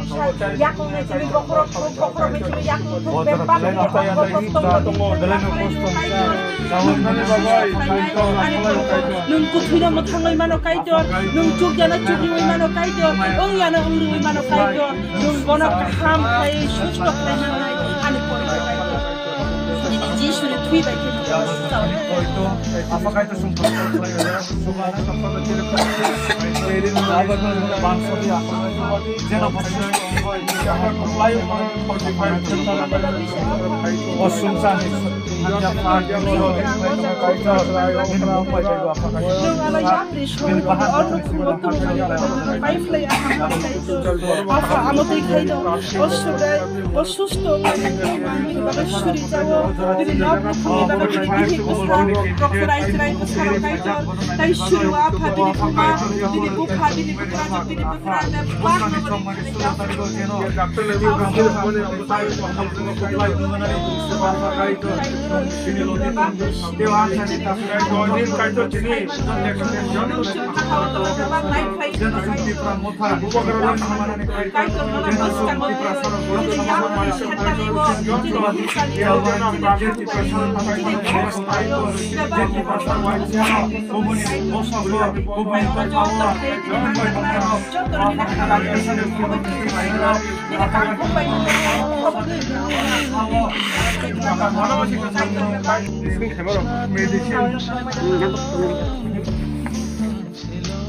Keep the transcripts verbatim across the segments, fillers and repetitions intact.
Yakung ni simi bokhorok thuk, bokhorok ni simi yakung thuk, bebak ni bokhorok thuk, bokhorok thuk, bokhorok thuk. Nwng kuthwino mwthangwi mano Kaitor, nwng chukjano chukriwi mano Kaitor, wngyano wngriwi mano Kaitor, nwng bono kaham khlaiwi susto khlai manai ani poribai Kaitor. Nini Jisuni thwi bai khe nwng bono suchao. Nwng ano yapri songwi rokno o nukhung rok tubui rokno paiphlai aham khlai. Apha amo twi khaino o subrai o susto wngmani bagwi suri jago. Bini nok nukhungni bagwi bini bihik bwsa rok chwrai chwrai bwsa rok kaitor. Tai suri o apha bini buma, bini bupha, bini bwkrajwk, bini bwkrajwk.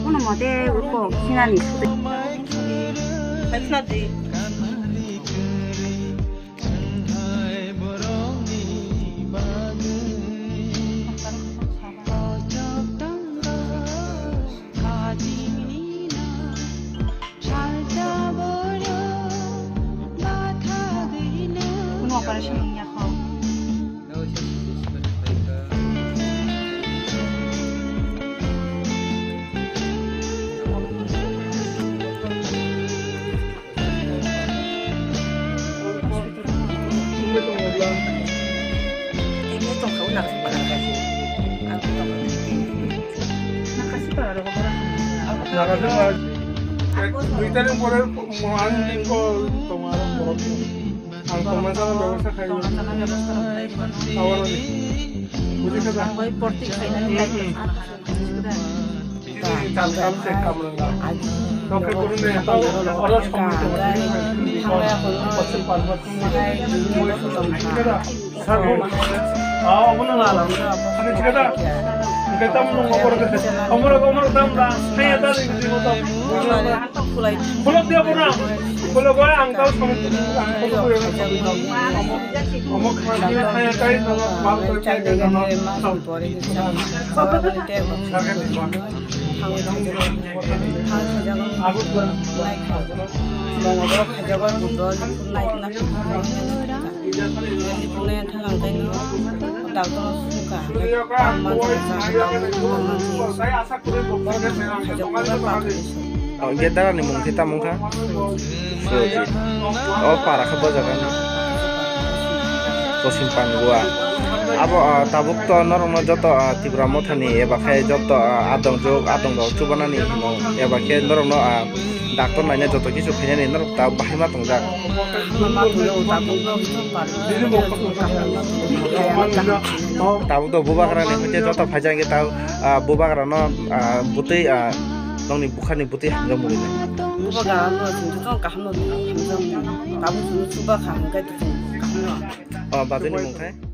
Kono mote uko sinani. Kuno operation wngya kho. Duitani pore ang ko tomar borok ang tomar sana bebosta khai. Awar ni. Buji kha. Ang bai porti khai na. Hwnkhe dara ni mung khe tamo wngkha? Sojit. O para khe bojak ano. Posim Pangua. Abo, ah, tabuk to norokno joto, ah, Tipra Mothani eba khe joto, ah, adong jok, adong rok chubanani hino eba khe norokno, ah, doctor naina joto kisu khainani norok ta bahai ma tongjak. Tabuk to bubagra ni hoite joto phaijak hwnkhe ta, ah, bubagra no, ah, bwtwi, ah, nokni bwkhani bwtwi hamjak mungwi nai. Bubagra no chwng joto kaham no hamjak mung. Tabuk chwng chuba kha hwnkhe chwng kaham no. O, bajini mung khe?